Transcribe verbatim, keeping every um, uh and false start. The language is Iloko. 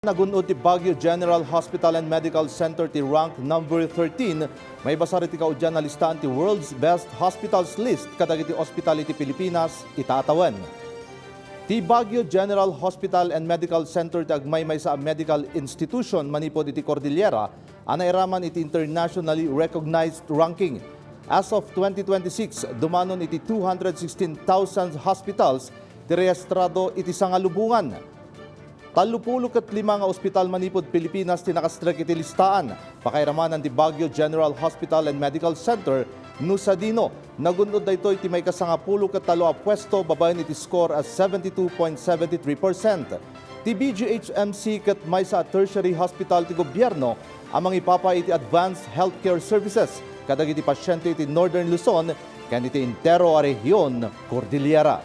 Nagun-od ti Baguio General Hospital and Medical Center ti rank number thirteen, maibasar iti kaudian a listaan ti World's Best Hospitals list kadagiti ospital iti Pilipinas ita a tawen. Ti Baguio General Hospital and Medical Center ti agmaymaysa a medical institution manipud iti Cordillera a nairaman iti internationally recognized ranking. As of twenty twenty-six, dumanon iti two hundred sixteen thousand hospitals ti rehistrado iti sangalubongan. Tallopulo ket lima nga ospital manipud Pilipinas ti nakastrek iti listaan. Pakairamanan ti Baguio General Hospital and Medical Center no sadino. Nagun-od daytoy ti maikasangapulo ket tallo a puesto babaen iti score a seventy-two point seventy-three percent. Ti B G H M C ket maysa a tertiary hospital ti gobierno a mangipapay iti advanced healthcare services kadagiti pasyente iti Northern Luzon ken iti entero a rehiyon Cordillera.